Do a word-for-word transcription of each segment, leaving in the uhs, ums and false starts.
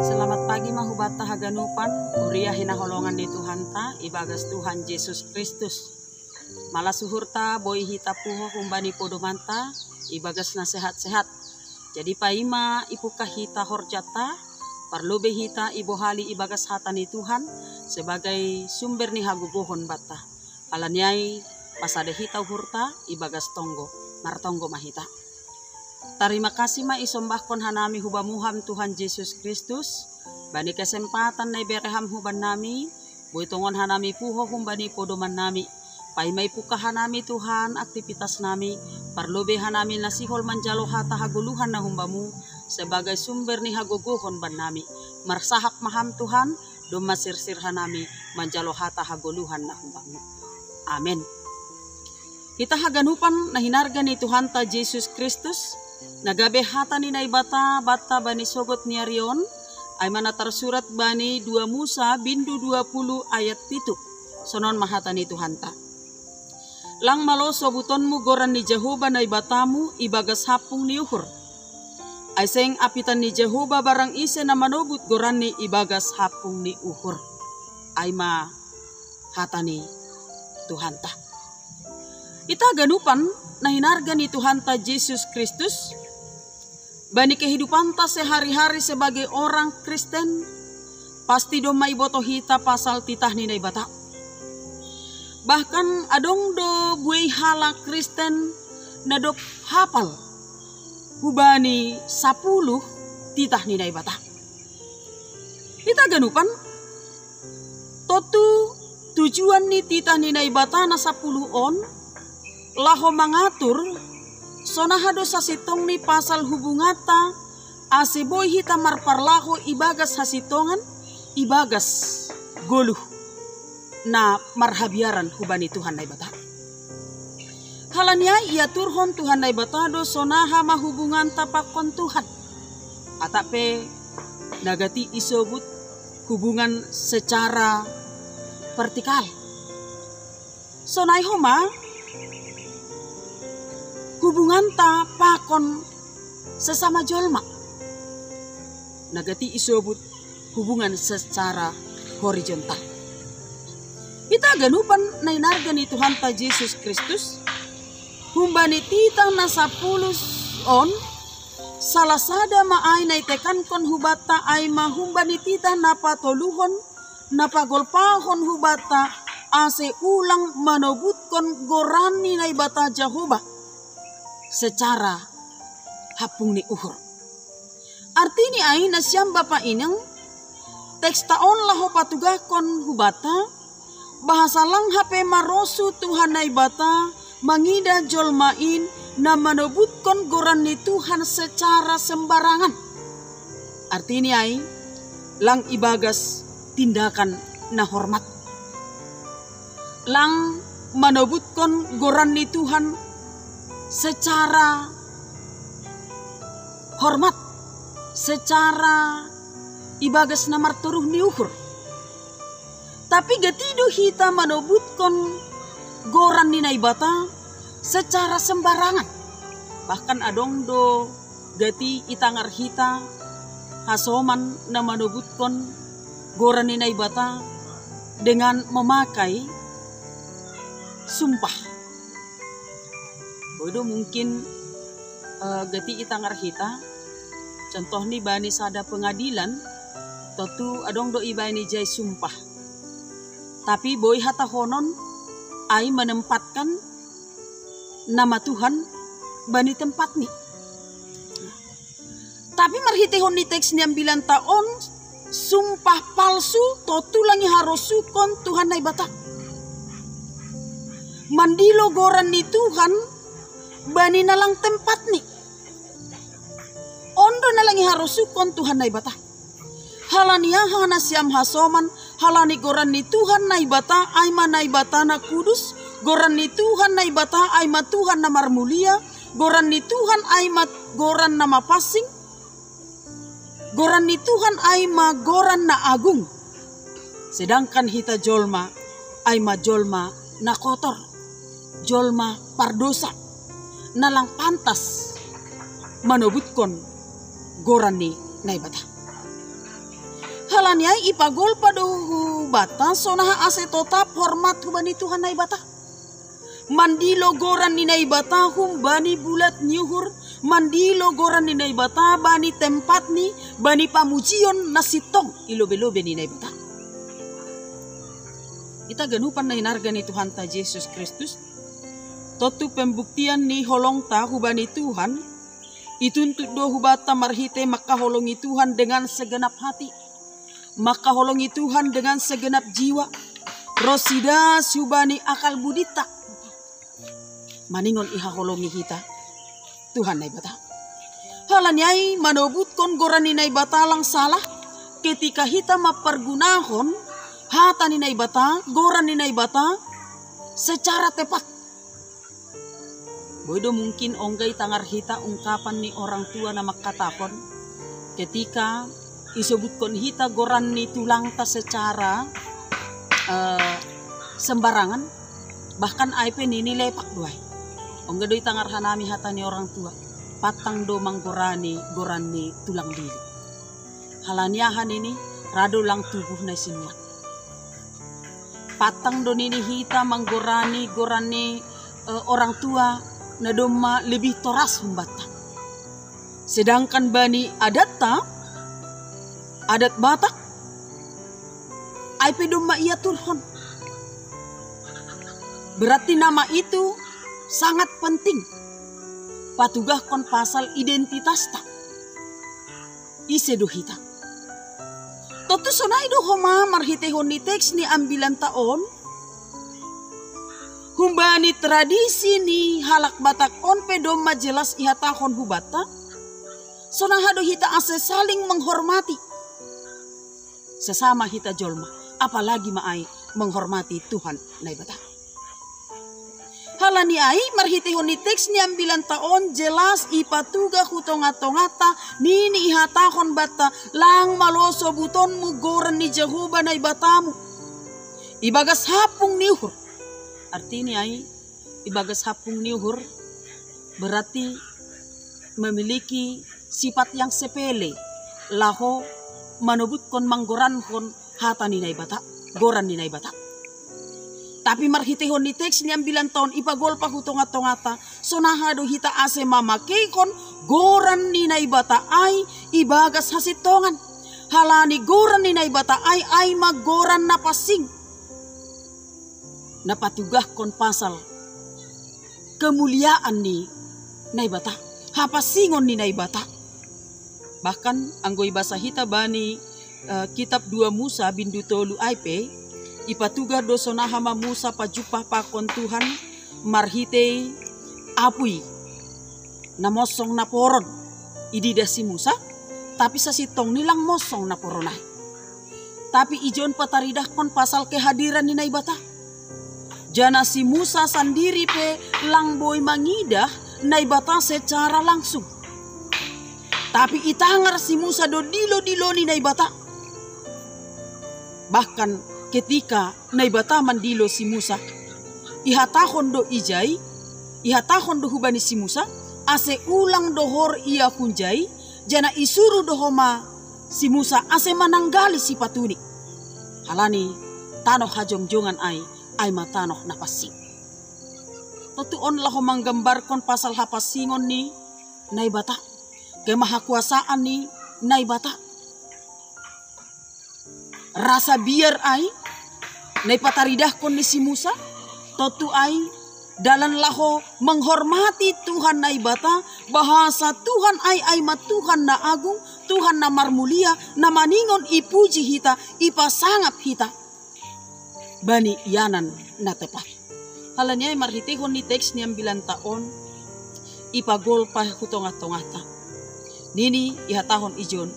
Selamat pagi ma hubata haganupan, huria hinaholongan ni Tuhanta, ibagas Tuhan Jesus Kristus. Malas uhurta boi hita puho humbani podomanta, ibagas na sehat-sehat. Jadi paima ipungka hita horjanta, parlobei hita ibohali ibagas hata ni Tuhan, sebagai sumber ni hagogohon banta. Alani ai pasada hita uhurta ibagas tonggo, martonggo ma hita. Tarima kasih ma isombahkon hanami hubamu ham Tuhan Jesus Kristus, bani kesempatan na ibere ham hubannami, boi tongon hanami puho humbani podomannami. Paima ipungka hanami Tuhan aktivitas nami, parlobei hanami na sihol manjalo hata hagoluhan na humbamu, sebagai sumber ni hagogohon bannami. Marsahap ma ham Tuhan, domma sirsir hanami manjalo hata hagoluhan na humbamu. Amen. Hita haganupan na hinarga ni Tuhanta Jesus Kristus, na gabe hata ni Naibata banta bani sogot ni ari on, ai ma na tarsurat bani dua Musa bindu dua puluh ayat pitu. Sonon ma hata ni Tuhanta. Lang malo sobutonmu goran ni Jahoba Naibatamu ibagas hampung ni uhur. Ai seng apitan ni Jahoba barang ise na manobut goranni ibagas hampung ni uhur. Ai ma hata ni Tuhanta. Hita haganupan na hinarga ni Tuhanta Jesus Kristus, bani kehidupanta sehari-hari sebagai orang Kristen, pasti domma iboto hita pasal titah ni Naibata. Bahkan adong do buei halak Kristen na dob hapal hubani sapuluh titah ni Naibata. Hita haganupan, tontu tujuan ni titah ni Naibata na sapuluh on, laho mangatur, sonaha do sasintongni pasal hubunganta, ase boi hita marparlaho ibagas hasintongan, ibagas goluh na marhabiaran hubani Tuhan Naibata. Halani ai iaturhon Tuhan Naibata do sonaha ma hubunganta pakon Tuhan. Atap pe na gati isobut hubungan secara vertikal. Sonai homa hubunganta pakon sesama jolma. Na gati isobut hubungan secara horizontal. Hita haganupan na hinarga ni Tuhanta Jesus Kristus, humbani titah na sapuluh on, salah sada ma ai na itekankon hubanta ai ma humbani titah na patoluhon, na pagolpahon hubanta, ase ulang manobutkon goran ni Naibata Jahoba secara hampung ni uhur. Artini ai nasiam bapa inang, teksta on laho patugahkon hubanta, bahasa lang hape marosuh Tuhan Naibata mangidah jolma in na manobutkon goran ni Tuhan secara sembarangan. Artini ai, lang ibagas tindakan na hormat. Lang manobutkon goran ni Tuhan secara hormat, secara ibagas na martoruh ni uhur. Tapi gati do hita manobutkon goran ni Naibata secara sembarangan. Bahkan adong do gati itangar hita hasoman na manobutkon goran ni Naibata dengan memakai sumpah. Boi do mungkin, eh, gati itangar hita, contohni bani sada pengadilan, tontu adong do ibaen ijai sumpah. Tapi boi hatahonon ai menempatkan nama Tuhan bani tempatni. Tapi marhiteihon ni teks ni ambilanta on, sumpah palsu tontu lang iharosuhkon Tuhan Naibata. Mandilo goran ni Tuhan bani na lang tempatni. On do na lang iharosuhkon Tuhan Naibata. Halani aha nasiam hasoman, halani goran ni Tuhan Naibata ai ma Naibata na kudus, goran ni Tuhan Naibata ai ma Tuhan na marmulia, goran ni Tuhan ai ma goran na mapansing, goran ni Tuhan ai ma goran na agung. Sedangkan hita jolma ai ma jolma na kotor, jolma pardosa, na lang pantas manobutkon goran ni Naibata. Halani ai ipagolpa do hubanta sonaha ase totap hormat hubani Tuhan Naibata. Mandilo goran ni Naibata humbani bulat ni uhur, mandilo goran ni Naibata bani tempatni, bani pamujion na sintong i lobe-lobe ni Naibata. Hita ganupan na hinarga ni Tuhanta Jesus Kristus, tontu pembuktian ni holongta hubani Tuhan ituntut do hubanta marhite mangkaholongi Tuhan dengan segenap hati, mangkaholongi Tuhan dengan segenap jiwa, ro sidas hubani akal budinta. Maningon ihaholongi hita Tuhan Naibata. Halani ai manobutkon goran ni Naibata lang salah ketika hita mampargunahon hata ni Naibata, goran ni Naibata secara tepat. Boi do mungkin ongga itangar hita ungkapan ni orang tua na mangkatahon, ketika isobutkon hita goran ni tulangta secara eh, sembarangan, bahkan ai pe nini lepak do ai. Ongga do itangar hanami hata ni orang tua, pantang do manggorani goran ni tulang dili. Halani aha nini? Ra do lang tubuh na i sinuan. Pantang do nini hita manggorani goran ni eh, orang tua na domma lebih toras humbanta. Sedangkan bani adatta, adat Batak, ai pe domma iaturhon. Berarti nama itu sangat penting patugahkon pasal identitasta. Ise do hita? Tontu sonai do homa marhiteihon ni teks ni ambilanta on. Humbani tradisi ni halak Batak on pe domma jelas ihatahon hubanta, sonaha do hita ase saling menghormati sesama hita jolma, apalagi ma ai menghormati Tuhan Naibata. Halani ai marhiteihon ni teks ni ambilanta on jelas ipatugah hu tonga-tonganta, nini ihatahon banta, lang malo sobutonmu goran ni Jahowa Naibatamu ibagas hampung ni uhur. Artini ai ibagas hampung ni uhur berarti memiliki sifat yang sepele laho manobutkon manggorankon hata ni Naibata, goran ni Naibata. Tapi marhiteihon ni teks ni ambilanta on ipagolpa hu tonga-tonganta, sonaha do hita ase mamakeikon goran ni Naibata ai ibagas hasintongan. Halani goran ni Naibata ai, ai ma goran na pansing, na patugahkon pasal kemuliaan ni Naibata, hapansingon ni Naibata. Bahkan anggo ibasa hita bani eh, kitab dua Musa bindu tolu ai pe, ipatugah do sonaha ma Musa pajumpah pakon Tuhan marhitei apui na mosong naporon. Ididah si Musa, tapi sasintongni lang mosong naporon ai. Tapi ijon pataridahkon pasal kehadiran ni Naibata. Janah si Musa sandiri pe lang boi mangidah Naibata secara langsung. Tapi itangar si Musa do dilo-dilo ni Naibata. Bahkan ketika Naibata mandilo si Musa, ihatahon do ijai, ihatahon do hubani si Musa, ase ulang dohor ia hunjai, janah isuruh do homa si Musa ase mananggali sipatuni. Halani tanoh hajongjongan ai, ai ma tanoh na pansing. Tontu on laho manggambarkon pasal hapansingon ni Naibata, kemahakuasaan ni Naibata. Rasa biar ai na ipataridahkon ni si Musa, tontu ai dalan laho menghormati Tuhan Naibata, bahasa Tuhan ai, ai ma Tuhan na agung, Tuhan na marmulia, na maningon ipuji hita, ipasangap hita bani ianan na tepat. Halani ai marhiteihon ni teks ni ambilanta on, ipagolpa hu tongah-tongahta. Nini ihatahon ijon,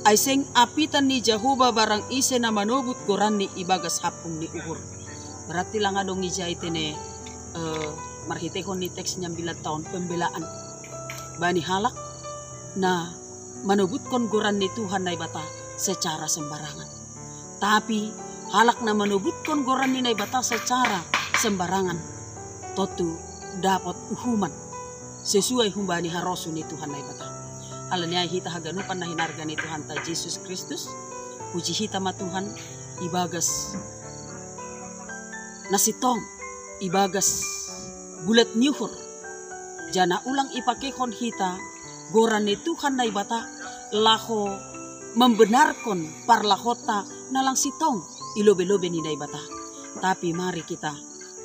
ai seng apitan ni Jahowa barang ise na manobut goranni ibagas hampung ni uhur. Berarti lang adong ijai tene eh, marhiteihon ni teks ni ambilanta on pembelaan bani halak na manobutkon goran ni Tuhan Naibata secara sembarangan. Tapi halak na manobutkon goran ni Naibata secara sembarangan tontu dapot uhuman sesuai humbani harosuh ni Tuhan Naibata. Halani ai hita haganupan na hinarga ni Tuhanta Jesus Kristus, Puji hita ma Tuhan ibagas na sintong, ibagas bulat ni uhur. Janah ulang ipakehon hita goran ni Tuhan Naibata laho mambenarkon parlahonta na lang sintong i lobei-lobei ni Naibata. Tapi mari kita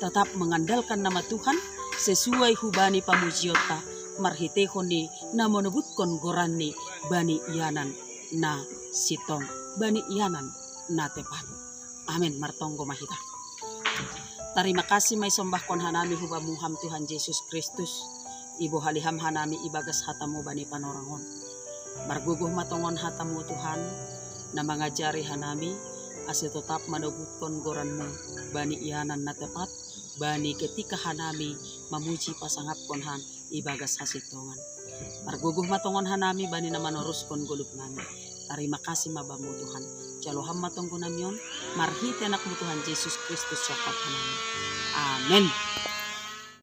tetap mengandalkan nama Tuhan sesuai hubani pamujionta marhiteihon ni na manobutkon goranni bani ianan na sintong, bani ianan na tepat. Amin. Martonggo ma hita. Tarima kasih ma isombahkon hanami hu Bamu Ham Tuhan Jesus Kristus, ibohali Ham hanami ibagas hata-Mu bani panorang on. Margogoh ma tongon hata-Mu Tuhan, na mangajari hanami, ase totap manobutkon goran-Mu bani ianan na tepat, bani ketika hanami mamuji pasangapkon Ham ibagas hasintongan. Margogoh ma tongon hanami bani na manoruskon golup nami. Tarima kasih ma Bamu Tuhan. Jalo Ham ma tonggo nami on, marhite Anak-Mu Tuhan Jesus Kristus sombahkon hanami. Amin.